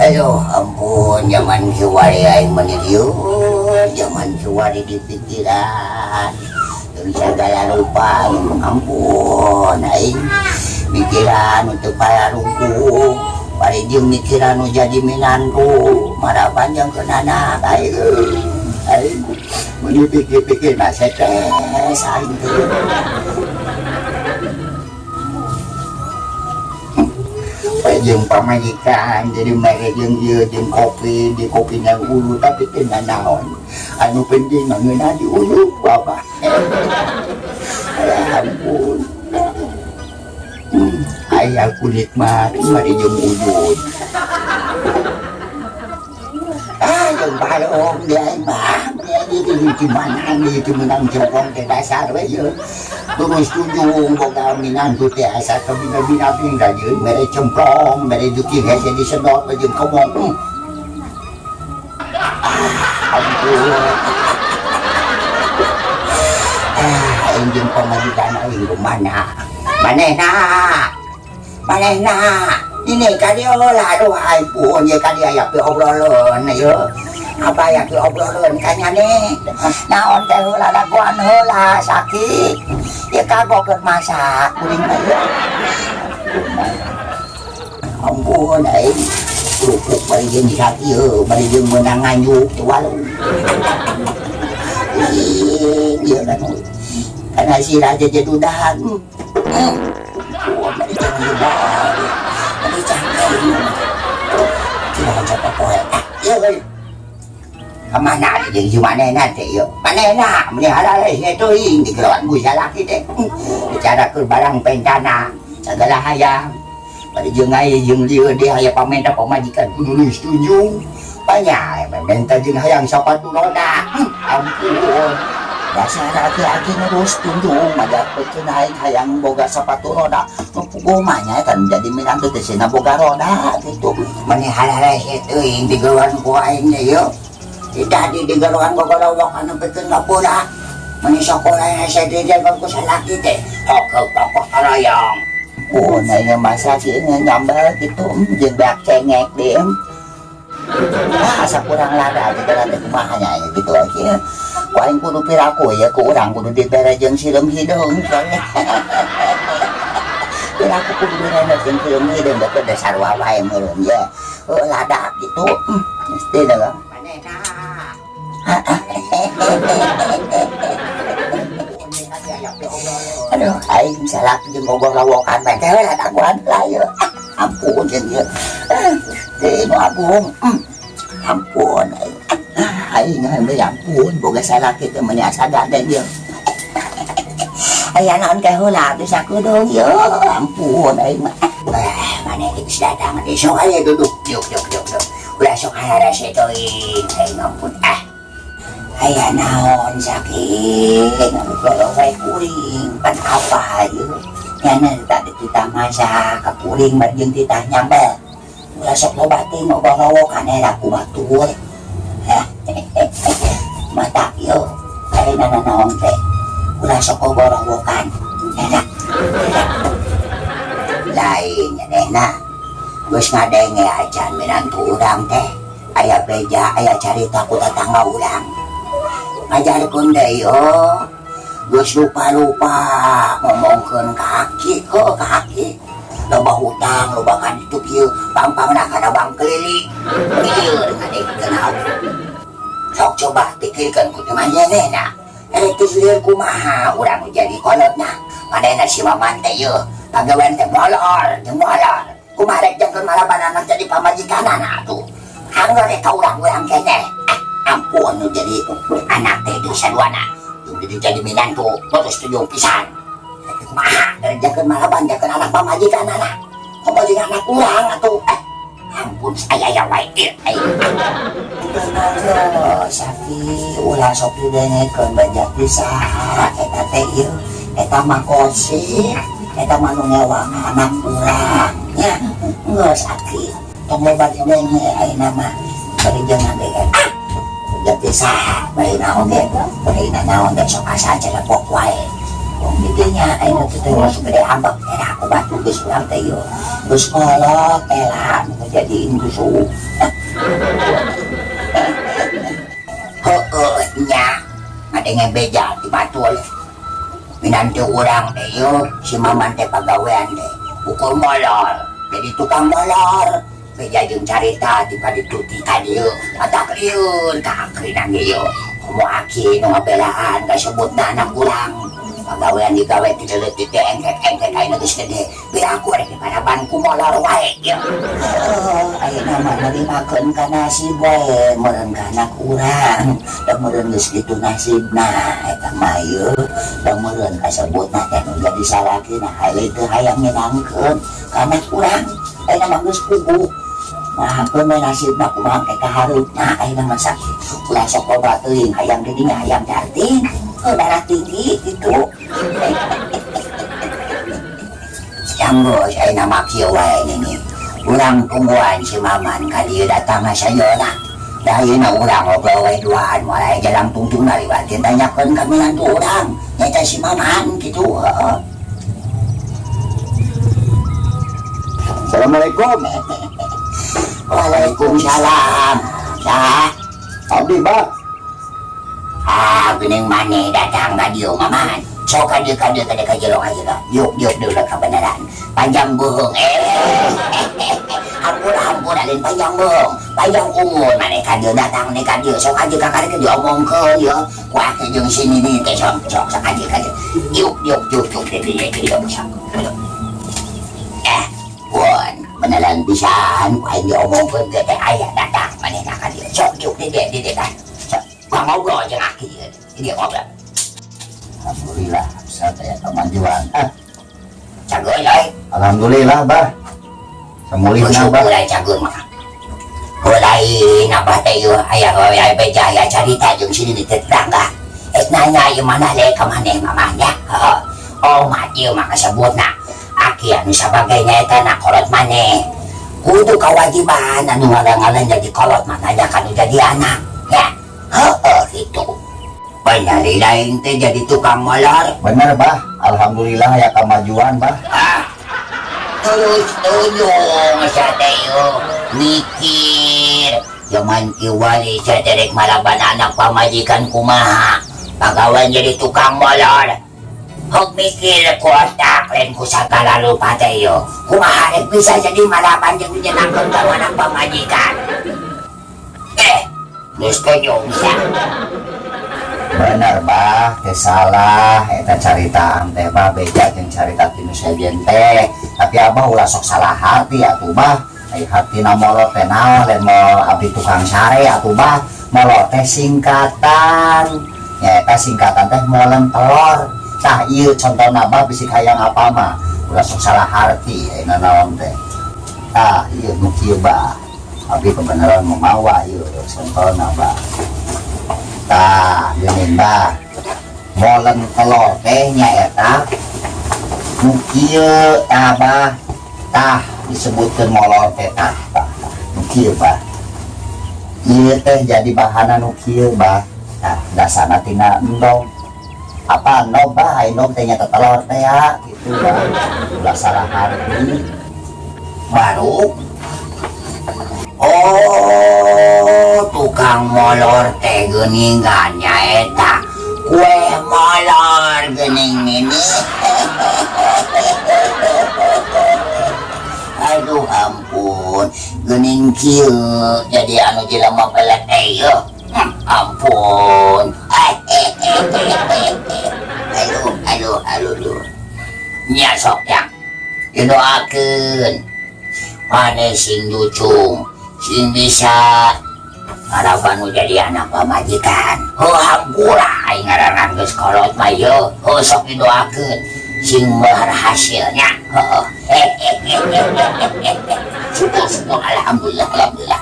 Aduh, ampun, zaman kiwari aing meni lieur, zaman kiwari di pikiran. Jeung segala rupa, ampun, aing mikiran untuk palarungku. Bari jeung mikiran nu jadi minantu, marah panjang ke anak aing. Aing mun dipikir-pikir mah stres aing teh. Jeung pamajikan jadi mere jeung ieu jeung kopi di kopi na ulu tapi teu nanaon anu penting mah ngeunah di ulu bapak. Ya ampun, aya kulit mah mari jeung ujud ah jeung balong dia mah dia di mana nih itu menang cokong teh dasar we ye terus tunjung boga minantu teh asa kabina-bina gajeun mere cemplong mere juki hese disedot jeung kobong. Ah ampun, ah aing jeung pamajikan aing kumaha manehna manehna ini ka dieu lah. Aduh ampun, ye ka dieu aya piobroleun ye apa ya piobroleun ka nyane naon teh heula dagoan heula sakit ye kagok keur masak kuring mah ye. Ampun aing kerupuk bari jeung sakieu bari jeung meunang nganjuk teh walu ieu kan kana si raja jedudan. Ampun bari jeung lebar bari cangkeng tidak coba poe ah ieu kemana jeung si manehna teh ieu manehna meni hararese teuing digeroan ku salaki teh bicara keur barang pentana sagala hayang bari jeung aing jeung lieu dia aya pamenta pamajikan kudu geus tunjung banyak pamenta jeung hayang sapatu roda. Ampun dasar aki-aki terus tunjung majakeun aing hayang boga sapatu roda puguh mah nya kan jadi minantu teh sina boga roda kitu meni hararese teuing digeroan ku aing teh ieu tadi digeroan gogorowok anu pikeun ngapura meni sakola hese dijaga ku salaki teh hokeu tokoh tarayang. Oh, nanya masak ini nyambel gitu, jeung beak cengek deh. Ah, asa kurang lada gitu nanti kumaha nya gitu aja. Ku aing kudu piraku ya ku urang kudu dibere jeung sireum hideung soalnya. Piraku kudu dibere jeung sireum hideung da dasar wae meureun ya. Heuh lada gitu. Mesti dah. Aduh, aing salah jeung gogorowokan bae teh heula dagoan lah ieu. Ampun jeung ieu. Teh nu agung. Ampun aing. Aing mah ampun boga salaki teh meuni asa gandeng ieu. Aya naon teh heula teh sakedeung ieu. Ampun aing mah. Wah, maneh geus datang teh sok aya duduk. Yuk yuk yuk yuk. Ulah sok hararese teuing. Aing ampun ah. Aya naon sakit ngobrol wae kuring pan apa ieu nyana tadi kita masak ka kuring bari jeung titah nyambel ulah sok loba teh ngogorowokan era ku batur mata ieu ayeuna naon teh ulah sok ngogorowokan era lain nyanehna geus ngadenge acan minantu urang teh aya beja aya carita ku tatangga urang ngajarkeun deui yo geus lupa-lupa ngomongkeun ka aki heuh ka aki loba hutang loba ka ditu kieu pangpangna kana bank keliling lieur ngadengkeun aki sok coba pikirkeun ku teh manehna erek geus lieur kumaha urang nu jadi kolotna manehna si Maman teh yeuh pagawean teh molor jeung molor kumaha rek jangkeun maraban anak jadi pamajikanana atuh anggar ka urang-urang keneh. Ampun nu jadi anak teh di saduana jeung jadi minantu terus tunjung pisan kumaha kerjakeun malaban jakeun anak pamajikan anak komo jeung anak urang atuh. Ampun saya ya wae ieu aing. Saki ulah sok didengekeun banyak saha eta teh ieu eta mah gosip eta mah nu ngewang anak urang nya geus aki tong loba didenge ayeuna mah bari jeung ngadenge jadi saha bae naon ge bae naon ge sok asa celepok wae wong di Kitu nya ayeuna teh teh masuk gede ambek era aku batu geus urang teh ieu. Geus kolot teh nu ngajadiin susu. Heueuh nya ngadenge beja ti batur. Minantu urang teh ieu si Maman teh pagawean teh ukur molor jadi tukang molor. Beja jeung carita ti kaditu ti ka dieu matak lieur ka akrina ge ieu. Komo aki nu ngabelaan kasebutna anak urang. Pagawean digawe ti leutik teh engkek-engkek ayeuna geus gede. Piraku rek diparaban ku molor wae ieu. Heueuh ayeuna mah nerimakeun ka nasib wae meureun ka anak urang. Da meureun geus kitu nasibna eta mah ieu. Da meureun kasebutna teh nu jadi salakina hayu teu hayang nyenangkeun ka anak urang. Ayeuna mah geus puguh. Mahakeun we nasibna kumaha ke kahareupna ayeuna mah sakit. Ulah sok loba teuing hayang di dinya hayang jarting. Heuh darah tinggi gitu. Janggeus ayeuna mah kieu wae nini. Urang tungguan si Maman ka dieu datang sayeuna. Da ayeuna urang ngobrol we duaan moal aya jalan tungtungna liwatin tanyakeun ka minantu urang nyaeta si Maman kitu heueuh. Assalamualaikum. Waalaikumsalam. Saha? Abdi, Bah. Ah, geuning maneh datang ka dieu Maman. Sok ka dieu ka dieu ka dieu ka jero ka jero. Diuk diuk diuk kabeneran. Panjang beuheung. Hampura hampura lain panjang beuheung. Panjang umur maneh ka dieu datang nih ka dieu. Sok ka dieu ka dieu diomongkeun ieu. Ku aki jeung si nini teh sok sok sok ka dieu ka dieu. Diuk diuk diuk diuk diuk diuk diuk sok. Pun beneran pisan ku aing diomongkeun ge teh aya datang maneh ka dieu. Sok diuk di dieu di dieu kan. Sok ngobrol jeung aki ieu. Di dieu ngobrol. Alhamdulillah bisa teh kemajuan. Ah. Cageun euy. Alhamdulillah, Bah. Samulihna, Bah. Bersyukur aya cageun mah. Heuh lain abah teh ieu aya aya beja aya carita jeung si nini teh tetangga. Ek nanya ieu mana le ka maneh mamah nya. Heeh. Omat ieu mah kasebutna. Aki anu sabagainya eta na kolot maneh. Kudu kewajiban anu ngalang-ngalang jadi kolot mah nanya kanu jadi anak. Ya. Heeh kitu. Bener lain teh jadi tukang molor. Bener, Bah. Alhamdulillah ya kemajuan, Bah. Ah. Terus tunjung sia teh ieu mikir zaman kiwari sia teh rek malaban anak pamajikan kumaha. Pagawean jadi tukang molor. Hok mikir ku otak lain ku sagala rupa teh ieu. Kumaha rek bisa jadi malaban jeung nyenangkeun ka anak pamajikan. Geus tunjung sia. Bener, Bah, teh salah eta caritaan teh, Bah, beja jeung carita ti nu sejen teh. Tapi abah ulah sok salah hati atuh, Bah. Ai hatina molor teh naon lain molor abdi tukang sare atuh, Bah. Molor teh singkatan. Nyaeta singkatan teh molen telor. Tah ieu contona, Bah, bisi hayang apa mah. Ulah sok salah harti ayeuna naon teh. Tah ieu nu kieu, Bah. Abdi kebenaran memawa ieu contona, Bah. Tah geuning, Bah. Molen telor teh nyaeta nu kieu tah, Bah. Tah disebutkeun molor teh tah, tah, tah. Nu kieu, Bah. Ieu teh jadi bahana nu kieu, Bah. Tah dasarna tina endog. Apa endog, Bah? Ai endog teh nyaeta telor teh ya kitu, Bah. Ulah salah harti. Baru. Oh, tukang molor teh geuningan nyaeta kue molor geuning ini. Aduh ampun, geuning kieu jadi anu jelema pelet teh ieu. Ampun. Aduh, aduh, aduh, aduh. Nya sok yang didoakeun. Maneh sing jucung, sing bisa harapan nu jadi anak pamajikan. Heuh hampura aing ngaranna geus kolot mah ieu. Heuh sok didoakeun sing berhasilnya. Heuh. Syukur syukur alhamdulillah alhamdulillah.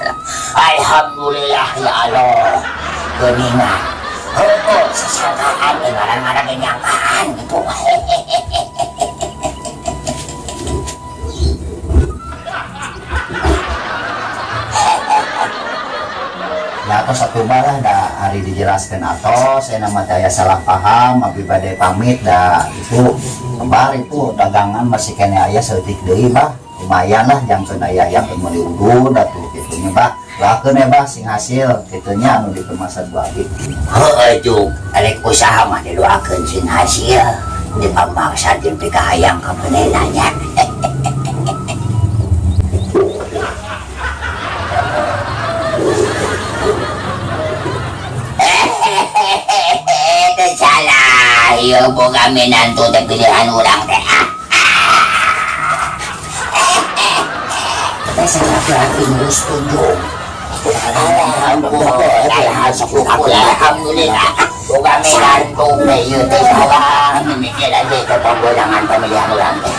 Alhamdulillah ya Allah. Geuningan. Heuh sasangkaan teh ngaran-ngaran ge nyangkaan gitu. Ya Atos atuh, Bah, lah, da ari dijelaskeun atos, saya nama teh aya salah paham, abdi bade pamit, da itu kembar itu dagangan masih keneh aya saeutik deui, Bah. Lumayan lah jangkeun aya yang meuli udud atuh kitu nya, Bah. Doakeun ya, Bah, sing hasil kitu nya anu dikemasan ku abdi. Heeh, juk, arek usaha mah didoakeun sing hasil. Dipamaksa jeung pikahayang ka manehna nya. Teu salah, ieu boga minantu teh pilihan urang teh. Ah. Teh laki-laki nu setuju. Alhamdulillah, syukur alhamdulillah. Boga minantu teh ieu teh salah, mimikiran teh pembolangan pemilihan urang teh.